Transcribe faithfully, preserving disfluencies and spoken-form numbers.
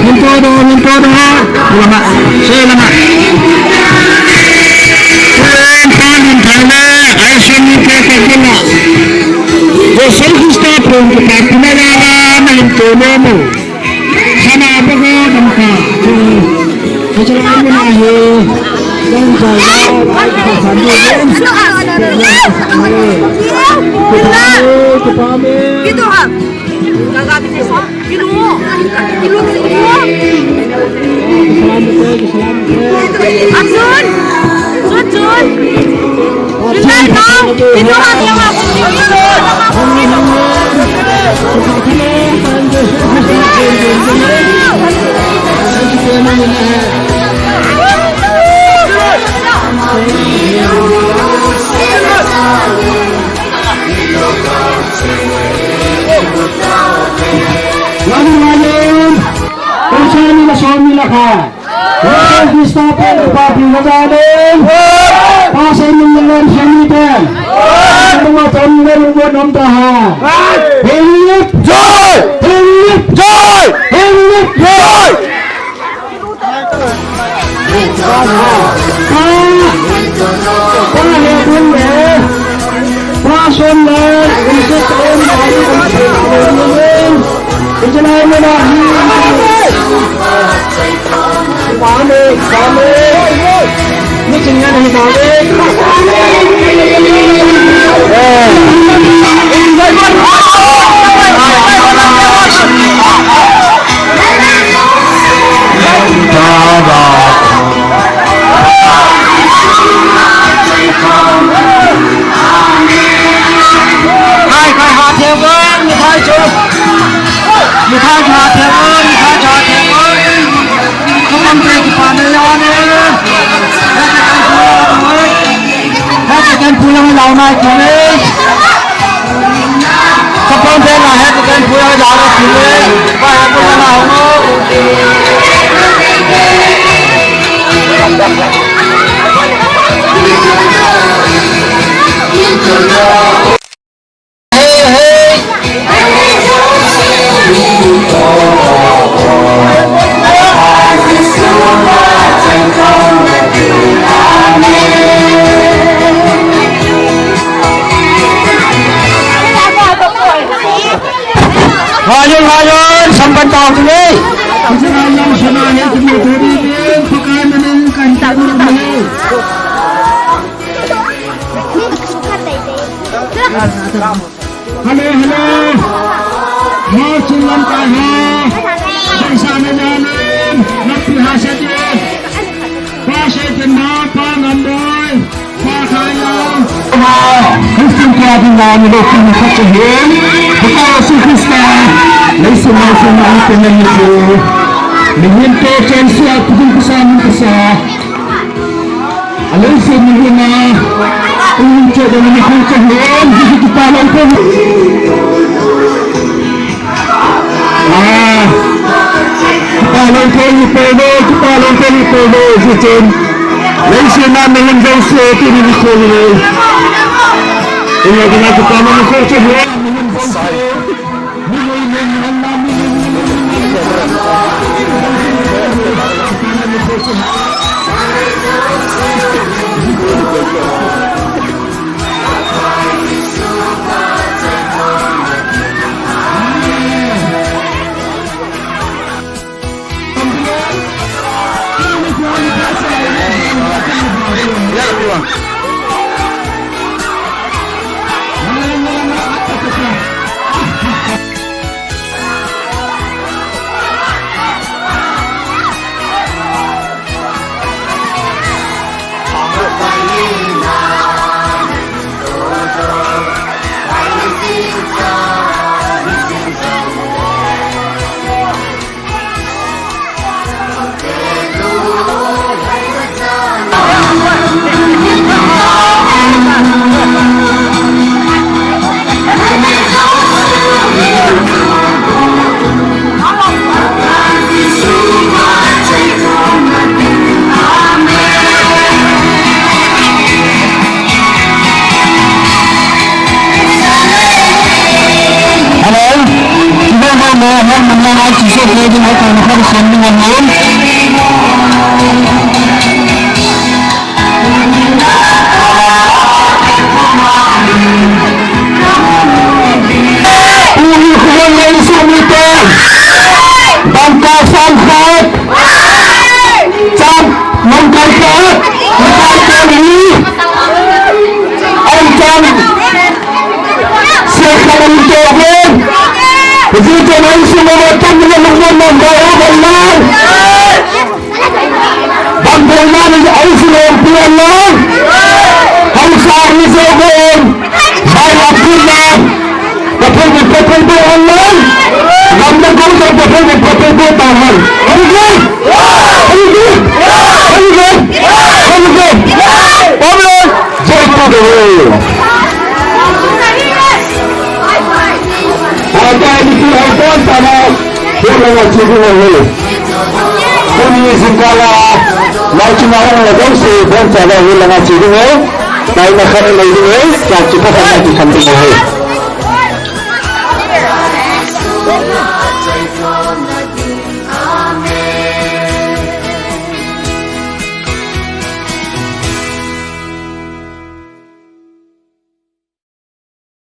Minto do, minto do. Lama, se lama. Tuan, tuan, tuan, ai, se ni ke ke ke na. Jesu Krista pun kita pina la la na minto mo. Sana apa ko namka? Kecil lagi na he. Dan saya, kita sambil. Kita pamit, kita pamit. Gitu ha. Gaga bisa. Asun! Sun, sun! Sun, no! Ito ang mga Lalu, lalu. Pasal ni lah, suami lah, kan? Pasal ni stop, papi, lalu. Pasal ni lah, suami, kan? Rumah tangga, rumah nom tahan. Hei, hei, hei. Khai, khai, ha thei ven, mithai chu. Mithai chu ha thei ven, mithai chu ha thei ven. Khopang te kipa nei ahi. Hete kan phu jong lau nai kit e. Khopang te na hete kan phu jong lau nai kit e. Ba ha phu jong lau nai. Ngaiun, ngaiun, sampan tau tu ni. Hello, hello. Mo chun lam kai ho. Dei sa na na na. Napi ha sa te. Pa se te na pa ngam boi. Pa kha ya. Christian kya din na ni lo kin ka che hin. Bukai Jesu Krista. Leiset ma se ma ni te ni ko. Ni hin to chen sia tu ku sa ni ku sa. Alei se ni na, ui che da ni ko che hen, kipa lou ko. Ah, kipa lou ko ni pe lo, kipa lou ko ni pe lo, ji chen. Alei se na ni hen jong se ti ni ko ni. Ina kina kipa lou ko che hen. Dangka sang khat, cham, nangkai khat, nangkai khat ni, ang cham, siya ka ng togon. Dito na yung sumama, cham na ng mga mga mga. Bang Bulman is also a P L O. Hausa is a Bulman. By a P L O. The Bulman, the Bulman, the Bulman. Gamna Gamna, the Bulman, the Bulman, the Bulman. Very good. Very good. Very good. Very good. Public, joy to the world. Ata ni ki hai kon tana. Hila nga chiding ho. Kuni jingkah a, lai chunga hung la dong se, bon cha la hila nga chiding ho. Lai na khan lai ding ho, cha chi pa khan na ki khan ding ho.